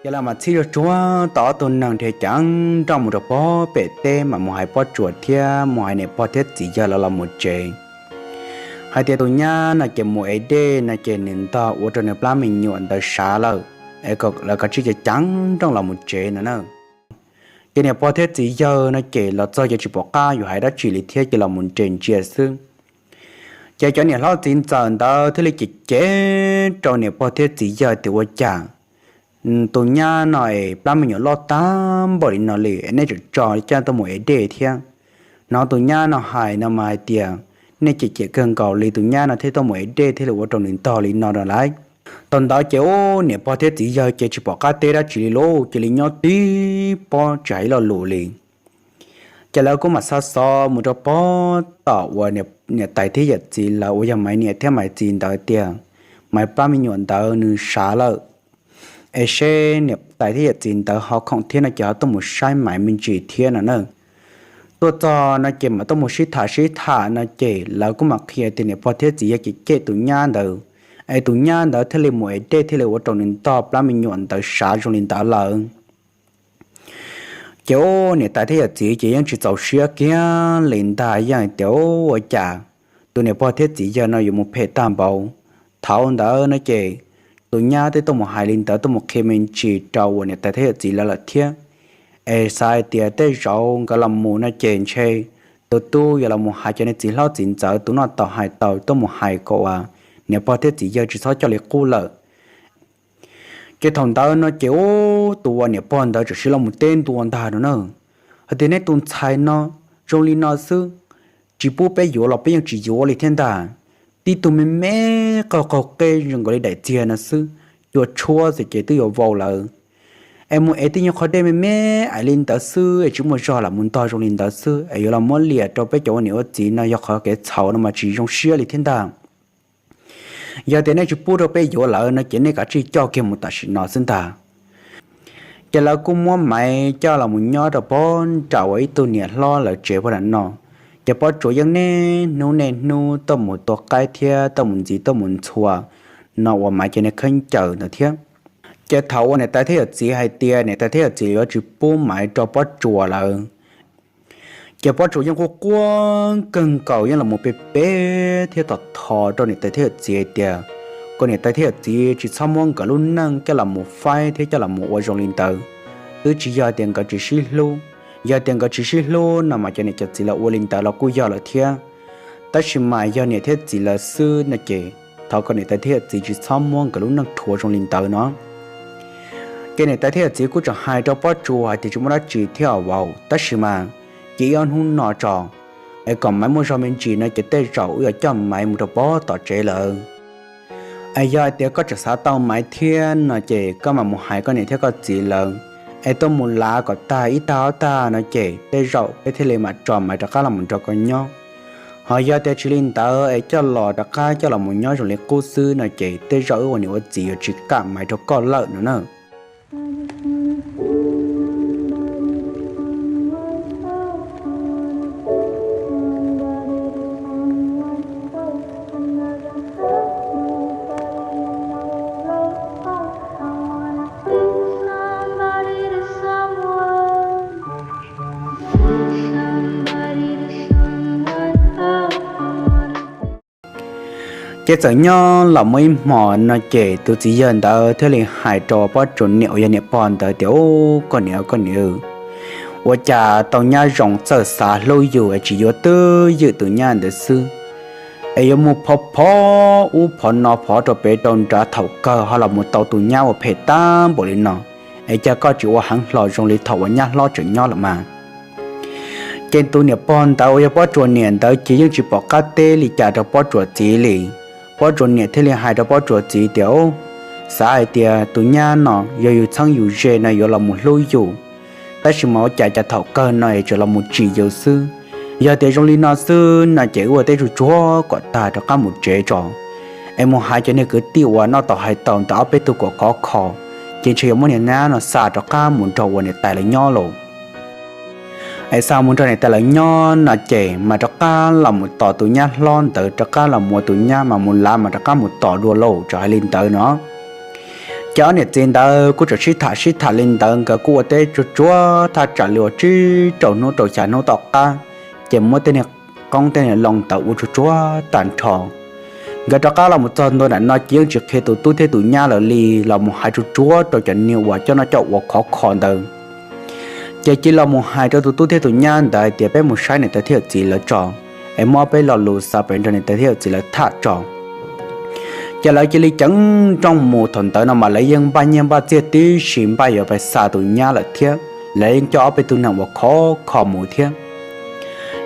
Ces lawv mam txhij zuag tsuag tau ob tug neeg dhia ceev nrooj mus rau pem teb mas mus hais Pob Tsuas thiab mus hais niam pog thiab txiv yawg lawv los mus tsev hais tias tus nyab no ces mus ev dej no ces nws ntog ua rau nws plab me nyuam ntawd sav lawm, es lawv kav tsij ceev nrooj los mus tsev no na. Ces niam pog thiab txiv yawg no ces los txog ces tsis pom qab yuav hais dab tsi li thiab ces los mus nres ntsia xwb. Ces cov niam hlob txiv ntxawm ntawd thiaj li cem cem rau niam pog thiab txiv yawg tias ua cas tus nyab no es plab me nyuam loj tag npaum li no li es nej tseem tso coj tuaj mus ev dej thiab. Hnov tus nyab no hais no mas hais tias nej cem cem kawg nkaus li, tus nyab no thiaj tuaj mus ev dej thiaj li ua rau nws ntog li no rau lawv. Thaum ntawd ces ub niam pog thiab txiv yawg ces tsis pom qab teb dab tsi li lauj, cia li nyob tib pob tsis hais ib lo lus li. Ces lawv kuj mam xa xov mus rau pog tom uas niam tais thiab yawm txiv lawv uas yog Maiv niam thiab Maiv txiv ntawd tias Maiv plab me nyuam ntawd nws sav lawm, es seb niam tais thiab yawm txiv ntawd ho khoom thiab no ces ho tuaj mus saib Maiv me ntsis thiab no na. Tuaj txog no ces mam tuaj mus sib tham sib tham no ces lawv kuj mam qhia tias niam pog thiab txiv yawg cem cem tus nyab ntawd, es tus nyab ntawd thiaj li mus ev dej thiaj li ua rau nws ntog plab me nyuam ntawd sav zoo li ntawd lawm. Ces ub niam tais thiab yawm txiv ces yeej tsis txaus siab kiag li ntag, yeej hais tias ua cas tus niam pog thiab txiv yawg no yuav mus phem tag npaum. Thaum ntawd no ces tus nyab twb tuaj mus hais li ntawd, tuaj mus qhia me ntsis rau uas niam tais thiab yawm txiv lawv lawm thiab. Es xav hais tias tej zaum nkawd los mus no ces ntshe tus tub yuav los mus hais cov niag txiv hlob txiv ntxawm tus noj tau hais tau tuaj mus hais kom uas niam pog thiab txiv yawg tsis txhob coj li qub lawm. Ces thaum ntawd no ces ub tus uas niam pog ntawd txawm siv los mus teb ntua ntag no na, hais tias nej tus ntxhais no zoo li no xwb, tsis pub peb yuav los peb yeej tsis yuav li thiab ntag. Tib tug me me qaug qaug qe zoo nkaus li daim txiag no xwb, cua tshuab xwb ces twb yuav vau lawm. Es mus ev tib nyuag qho dej me me ais li ntawd xwb es tsis muaj zog lam mus ntog zoo li ntawd xwb es yuav los muab liam rau peb cov ua niam ua txiv no yog qhov kev txhaum no mas tsis zoo siab li thiab ntag. Yog tias nej tsis pub rau peb yuav lawm no ces nej kav tsij coj kiag mus tam sim no xwb ntag. Ces lawv kuj muab Maiv coj los mus nyob rau pog nram uas ib tug niam hlob lawv tsev pog nram no. Ces Pob Tsuas yeej niaj hnub niaj hnub tuaj mus tua qaib thiab tuaj mus ntxiv tuaj mus ntxhua no uas Maiv cov niag khaub ncaws ntawd thiab. Ces thaum uas niam tais thiab yawm txiv hais tias niam tais thiab yawm txiv yuav tsis pub Maiv rau Pob Tsuas lawm, ces Pob Tsuas yeej quaj quaj kawg nkaus, yeej los mus pe pe thiab thov thov rau niam tais thiab yawm txiv hais tias kom niam tais thiab yawm txiv tsis txhob muab nkawd lub neej coj los mus faib thiab coj los mus ua zoo li ntawd. Twb tsis yog tias nkawd tsis sib hlub, yog tias nkawd tsis sib hlub no mas cov niam cov txiv lawv ua li ntawd los kuj yog lawm thiab. Tab sis mas yog niam thiab txiv lawv xwb no ces thov kom niam tais thiab yawm txiv tsis txhob muab nkawd lub neej rhuav zoo li ntawd no. Ces niam tais thiab yawm txiv kuj tseem hais rau Pob Tsuas hais tias tsis muaj dab tsi thiab vauv, tab sis mas cia ib ob hnub no tso, es kom Maiv muaj zog me ntsis no ces tej zaum wb yuav coj Maiv mus rau pog tom tsev lawm. Es yog hais tias koj tseem xav tau Maiv thiab no ces koj mam mus hais koj niam thiab koj txiv lawv, es tuaj mus lav kom tag ib tag ob tag no ces tej zaum peb thiaj li mam tso Maiv rov qab los mus nrog koj nyob. Ho yog tias tsis li ntawd es coj los rov qab coj los mus nyob zoo li qub xwb no ces tej zaum wb ua niam ua txiv yuav tsis kam Maiv rau koj lawm no na. Ces txawm nyob los muaj ib hmos no ces tus txiv yawg ntawd thiaj li hais rau Pob Tsuas niam uas yog niam pog ntawd tias, Ub, koj niam, koj niam, ua cas tau nyab zoo txawj xav hlub yus es tsis yuav twj ywm tus nyab ntawd xwb, es yuav mus phov phov ub phov no phov rau pem rau nrad, thaum kawg ho los mus tau tus nyab uas phem tag npaum li no, es cas koj tsis ua heev hlo zoo li thaum uas nyab hlob tseem nyob lawm mas. Ces tus niam pog ntawd uas yog Pob Tsuas niam ntawd ces yeej tsis pom qab teb li cas rau Pob Tsuas txiv li. Pob Tsuas niam thiaj li hais rau Pob Tsuas txiv tias, Xav hais tias tus nyab no yog yus txheeb yus ze no yuav los mus hlub yus, tab sis mas ua cas cas thaum kawg no es tseem los mus tsim yus xwb. Yog tias zoo li no xwb no ces wb ua tej tsuag tsuag kom tag rov qab mus tsev tso, es mus hais cov niag kwv tij uas noj tau hais tau ntawd ob peb tug kom khov kho, ces ntshe yuav muab niag nyab no xa rov qab mus nrog uas niam tais lawv nyob lauj. Es xa mus nrog niam tais lawv nyob no ces mas rov qab los mus tos tus nyab hlob ntawd, rov qab los mus ua tus nyab mas mus lav mas rov qab mus tos dua lauj, txawm hais li ntawd no. Ces ob niam txiv ntawd kuj tseem sib tham sib tham li ntawd, nkawd kuj ua teb tsuag tsuag thaj tsam li uas tsib rau hnub rau xya hnub tom qab, ces muab tej niag qoob tej niag loo ntawd ua tsuag tsuag tag nrho. Nkawd rov qab los mus txog ntua nram no ces yeej tsis qhia tus tub thiab tus nyab lawm li, los mus hais tsuag tsuag rau cov niag uas coj noj coj ua khov kho ntawd. Ces cia los mus hais rau tus tub thiab tus nyab ntawd hais tias peb mus saib niam tais thiab yawm txiv lawv tso, es muab peb lo lus xa pem nrog niam tais thiab yawm txiv lawv tham tso. Ces lawv cia li ceev nrooj mus, thaum ntawd no mas lawv yeej npaj nyiaj npaj txiaj tib si npaj yuav pais xa tus nyab lawm thiab, lawv yeej coj ob peb tug neeg uas khov kho mus thiab.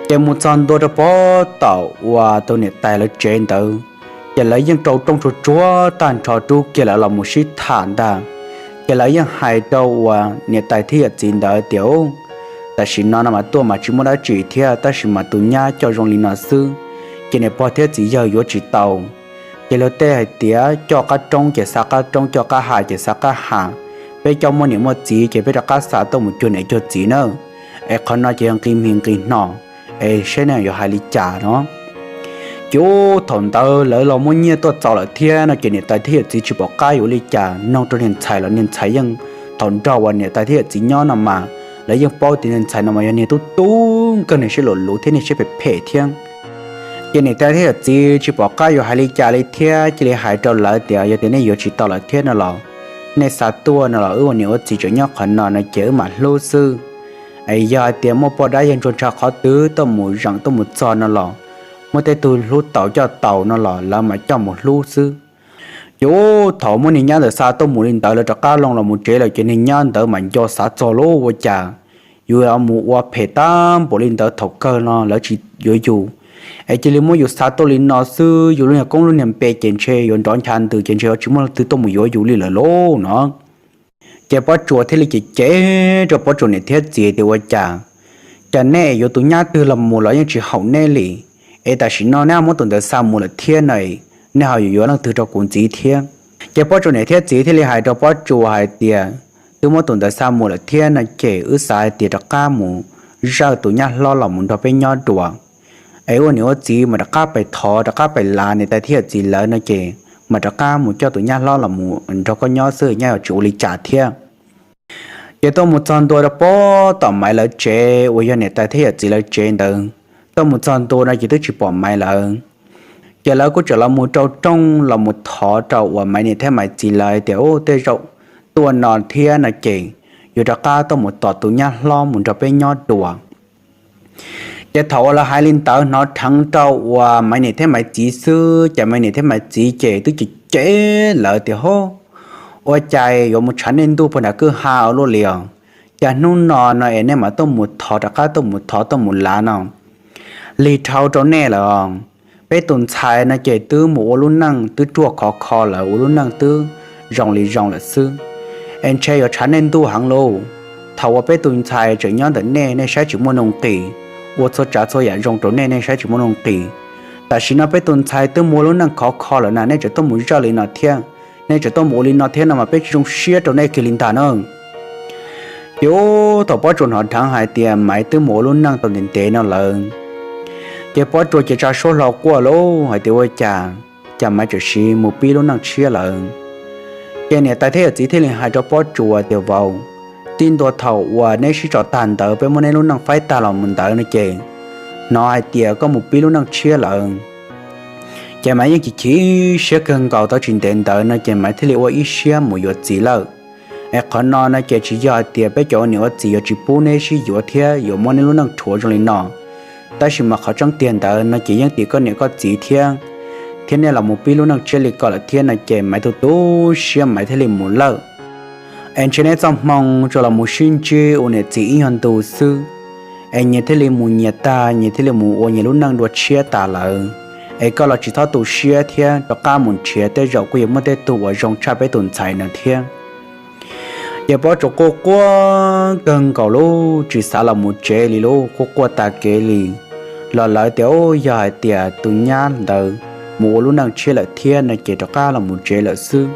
Ces mus txog ntua rau pem tom uas tus niam tais lawv tsev ntawd, ces lawv yeej rau rooj tsuag tsuag tag nrho rub kiag lawv los mus sib tham ntag. Ces lawv yeej hais rau uas niam tais thiab yawm txiv ntawd tias, tam sim no no mas tuaj mas tsis muaj dab tsi thiab, tab sis mas tus nyab coj zoo li no xwb, ces niam pog thiab txiv yawg yuav tsis tau. Ces luag tej hais tias coj qab roob ces xa qab roob, coj qab ha ces xa qab ha. Peb coj muaj niam muaj txiv ces peb rov qab xa tuaj mus cuag niam cuag txiv na. Es qhov no ces yog nqi mis nqi hno, es saib nej yuav hais li cas no. Ces ub thaum ntawd lawv los muab nyiaj tuaj txaus lawm thiab no ces niam tais thiab yawm txiv tsis pom qab yuav ua li cas, nug rau niag ntxhais los niag ntxhais yeej, thaum nrog uas niam tais thiab yawm txiv nyob no mas lawv yeej paub tias niag ntxhais no mas yog niag tub tub kawg, niag siab luv luv thiab niag siab phem phem thiab. Ces niam tais thiab yawm txiv tsis pom qab yuav hais li cas li thiab, cia li hais rau lawv tias yog tias nej yuav tsis tau lawm thiab no los, nej xa tuaj no los wb ua niam ua txiv tseem nyob qhov no no ces wb mam hlub xwb. Es yog hais tias muaj poj dab yawg ntsuag ntsha qhov twg tuaj mus zeem tuaj mus txog no los, muaj tej tug hlub taus coj taus no los lawv mam coj mus hlub xwb. Ces ub thaum muab niag nyab ntawd xa tuaj mus li ntawd lawv rov qab loo los mus tsev lawm ces niag nyab ntawd mas nco xav txog lub ua cas yus yuav mus ua phem tag npaum li ntawd thaum kawg no lawv tsis yuav yus, es cia li muab yus xa tuaj li no xwb, yus lub niag koob lub niag npe ces ntshe yuav nrov ncha ntws ces ntshe yuav tsis muaj leej twg tuaj mus yuav yus li lawm lauj no. Ces Pob Tsuas thiaj li cem cem rau Pob Tsuas niam thiab txiv tias ua cas, cas nej yuav tus nyab twg los mus los yeej tsis haum nej li, es tam sim no nej muab tus ntawd xa mus lawm thiab no, nej ho yuav yuav leej twg rau kuv ntxiv thiab? Ces Pob Tsuas niam thiab txiv thiaj li hais rau Pob Tsuas hais tias twb muab tus ntawd xa mus lawm thiab no ces wb xav hais tias rov qab mus zawj tus nyab hlob los mus nrog peb nyob dua, es ua niam ua txiv mas rov qab pais thov rov qab pais lav niam tais thiab yawm txiv lawv no ces mas rov qab mus coj tus nyab hlob los mus nrog koj nyob xwb, nyab yuav tsis ua li cas thiab. Ces tuaj mus txog ntua rau pem tom Maiv lawv tsev uas yog niam tais thiab yawm txiv lawv tsev ntawd, tuaj mus txog ntua no ces twb tsis pom Maiv lawv. Ces lawv kuj tseem los mus rau rooj los mus thov rau uas Maiv niam thiab Maiv txiv lawv tias ub tej zaum tuaj no thiab no ces yuav rov qab tuaj mus tos tus nyab hlob mus nrog peb nyob dua. Ces thaum uas lawv hais li ntawd hnov dheev rau uas Maiv niam thiab Maiv txiv xwb ces Maiv niam thiab Maiv txiv ces twb cem cem lawv tias hub, ua cas yuav mus tshav nej ntuj puag nram kwj ha ua luaj li os, cas hnub no no es nej mam tuaj mus thov rov qab tuaj mus thov tuaj mus lav no, lig dhau rau nej lawm. Peb tus ntxhais no ces twb mus ua lub neej twb ruaj khov kho lawm, ua lub neej twb zoo li zoo lawm xwb, es ntshe yuav tshav nej ntuj heev lauj. Thaum uas peb tus ntxhais tseem nyob ntawm nej, nej saib tsis muaj nuj nqis, ua txhua tsav txhua yam zoo rau nej, nej saib tsis muaj nuj nqis. Tam sim no peb tus ntxhais twb mus ua lub neej khov kho lawm na, nej tseem tuaj mus zawj li no thiab, nej tseem tuaj mus ua li no thiab no mas peb tsis zoo siab rau nej kiag li ntag na. Ces ub thaum Pob Tsuas hnov dheev hais tias Maiv twb mus ua lub neej tau ntev ntev no lawm, ces Pob Tsuas ces tsa suab hlo quaj lauj hais tias ua cas, cas Maiv tseem siv mus pib lub neej tshiab lawm. Ces niam tais thiab yawm txiv thiaj li hais rau Pob Tsuas tias vauv, txij ntua thaum uas neb sib tso tag ntawd peb muab neb lub neej faib tag los mus ntawd no ces hnov hais tias koj mus pib lub neej tshiab lawm. Ces Maiv yeej chim chim siab kawg nkaus, tau tsis ntev ntawd no ces Maiv thiaj li ua ib siab mus yuav txiv lawm. Es qhov no no ces tsis yog hais tias peb cov ua niam ua txiv yuav tsis pub neb sib yuav thiab yuav muab neb lub neej rhuav zoo li no, tab sis mas qhov tseeb tiag ntawd no ces yeej tim koj niam koj txiv thiab, thiab nej los mus pib lub neej tshiab li ko lawm thiab no ces Maiv tu tu siab Maiv thiaj li mus lawm. Es ntshe neb txoj hmoo tsuas los mus sib ntsib ua niam txiv ib nyuag ntu xwb, es nyias thiaj li mus nyias tag, nyias thiaj li mus ua nyias lub neej dua tshiab tas lawm. Es koj los tsis txhob tu siab thiab, rov qab mus nrhiav tej zaum kuj yuav muaj tej tug uas zoo tshaj peb tus ntxhais no thiab. Ces Pob Tsuas quaj quaj kawg nkaus lauj, tsis xav los mus tsev li lauj, quaj quaj tas kev li. Los lawv tias yog hais tias tus nyab ntawd mus ua lub neej tshiab lawm thiab no ces rov qab los mus tsev lawm xwb.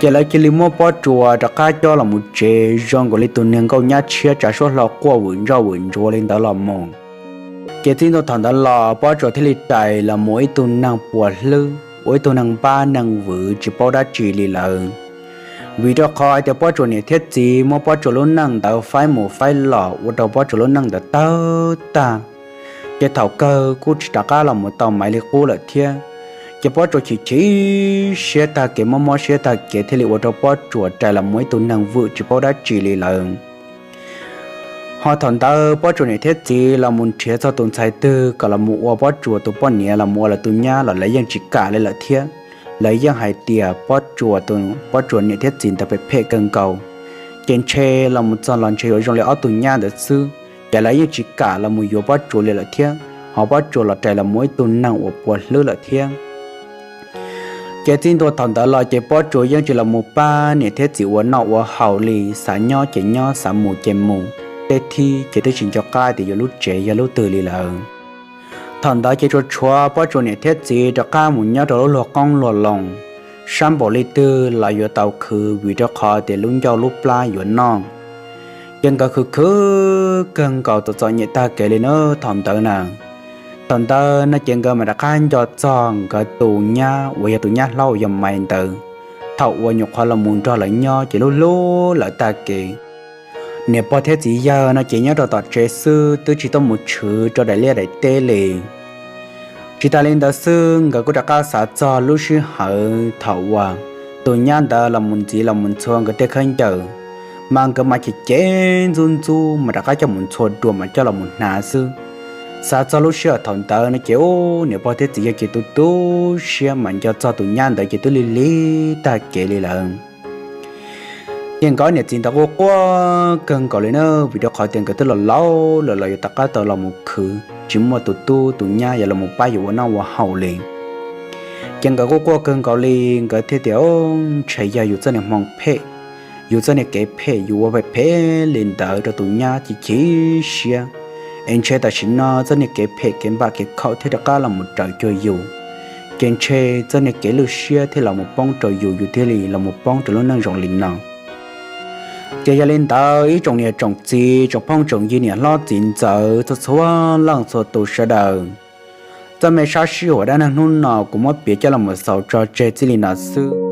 Ces lawv cia li muab Pob Tsuas rov qab coj los mus tsev zoo nkaus li tus niag nkauj nyab tshiab tsa suab hlo quaj vwm ntsoj vwm ntsuav li ntawd los mus. Ces txij ntua thaum ntawd los Pob Tsuas thiaj li rais los mus ua ib tug neeg puas hlwb, ua ib tug neeg npab neeg vwv tsis paub dab tsi li lawm. Vim rau qhov hais tias Pob Tsuas niam thiab txiv muab Pob Tsuas lub neej ntawd faib mus faib los ua rau Pob Tsuas lub neej ntawd tawg tag, ces thaum kawg kuj tsis rov qab los mus tau Maiv Li Qub lawm thiab. Ces Pob Tsuas chim chim siab tag kev, mob mob siab tag kev, thiaj li ua rau Pob Tsuas rais los mus ib tug neeg vwm tsis paub dab tsi li lawm. Ho thaum ntawd Pob Tsuas niam thiab txiv los mus nrhiav txog tus ntxhais twg kom los mus ua Pob Tsuas tus poj niam los mus ua lawv tus nyab los lawv yeej tsis kam li lawm thiab. Lawv yeej hais tias Pob Tsuas, Pob Tsuas niam thiab txiv ntawd phem phem kawg nkaus, ces ntshe los mus txog los ntshe yuav zoo li ob tug nyab ntawd xwb. Ces lawv yeej tsis kam los mus yuav Pob Tsuas li lawm thiab, ho Pob Tsuas los rais los mus ib tug neeg uas puas hlwb lawm thiab. Ces txij ntua thaum ntawd los ces Pob Tsuas yeej tsis los mus pab niam thiab txiv ua noj ua haus li, xav nyob ces nyob, xav mus ces mus, tej thib ces twb tsis nco qab tias yuav lub tsev yog lub twg li lawm. Thaum ntawd ces tsuas tshuav Pob Tsuas niam thiab txiv rov qab mus nyob rau lub luag qoob luag loo, sab npaum li twg los yuav tau khwv vim rau qhov tias lub ncauj lub plab yuav noj. Ces nkawd khwv khwv kawg nkaus txom txom nyem tag kev li na thaum ntawd na. Thaum ntawd no ces nkawd mam rov qab nco txog nkawd tus nyab uas yog tus nyab hlob uas yog Maiv ntawd, thaum uas nyuam qhuav los mus nrog lawv nyob ces lub hlub lawv tag kev. Niam pog thiab txiv yawg no ces nyob rau tom tsev xwb, twb tsis tuaj mus tshwv rau daim liaj daim teb li. Tsis tas li ntawd xwb, nkawd kuj rov qab xav txog lub sij hawm thaum uas tus nyab ntawd los mus ntxiv los mus ntxhua nkawd tej khaub ncaws, mas nkawd mas cem cev ntxub ntxub mas rov qab coj mus ntxhua dua mas coj los mus hnav xwb. Xav txog lub sij hawm thaum ntawd no ces ub, niam pog thiab txiv yawg ces tu tu siab mas nco txog tus nyab ntawd ces twb lig lig tag kev li lawm. Ces nkawd niam txiv ntawd quaj quaj kawg nkaus li na, vim rau qhov tias nkawd twb los laus lawm los yuav rov qab tau los mus khwv, tsis muaj tus tub tus nyab yuav los mus pab yus ua noj ua haus li. Ces nkawd quaj quaj kawg nkaus li, nkawd thiaj tias, ntshe yog yus txoj niag hmoo phem, yus txoj niag kev phem yus ua phem phem li ntawd rau tus nyab chim chim siab, es ntshe tam sim no txoj niag kev phem kev npam kev khaum thiaj rov qab los mus raws cuag yus. Ces ntshe txoj niag kev lwj siab thiaj los mus poob rau yus, yus thiaj li los mus poob rau lub neej zoo li no. Ces yog li ntawd ib tsoom niam tsoom txiv tsoom phooj tsoom ywg niam hlob txiv ntxawm txhua txhua leej txhua tus sawv daws, txoj me sab sij huam dab neeg hnub no kuv muab piav coj los mus xaus tso tseg txij li no xwb.